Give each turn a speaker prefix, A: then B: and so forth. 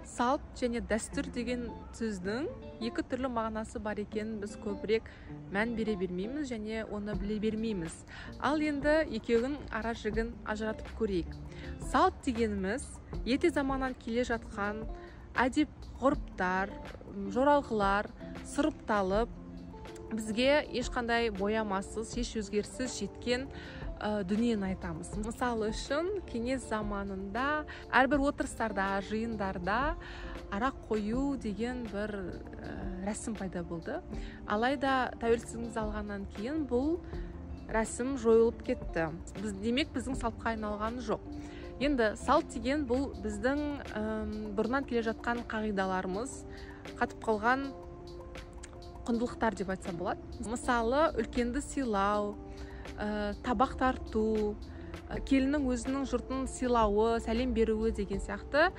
A: Салт және дәстүр деген сөздің екі түрлі мағынасы бар екенін біз көбірек мән бере бермейміз және оны біле бермейміз. Ал енді екеуінің ара жігін ажыратып көрейік. Салт дегеніміз ерте заманнан келе жатқан әдеп ғұрыптар, жоралғылар сұрыпталып, бізге ешқандай боямасыз, еш өзгеріссіз жеткен дүниені айтамыз. Мысалы үшін, кеңес заманында әрбір отырыстарда, жиындарда арақ қою деген бір рәсім пайда болды. Алайда тәуелсіздігімізді алғаннан кейін бұл рәсім жойылып кетті. Демек, біздің салтқа айналған жоқ. Енді салт деген бұл біздің бұрыннан келе жатқан қағидаларымыз, қатып қалған құндылықтар деп айтсам болады. Мысалы, үлкенді сыйлау, табақ тарту, келіннің өзінің жұртын сыйлауы, сәлем беруі деген сияқты.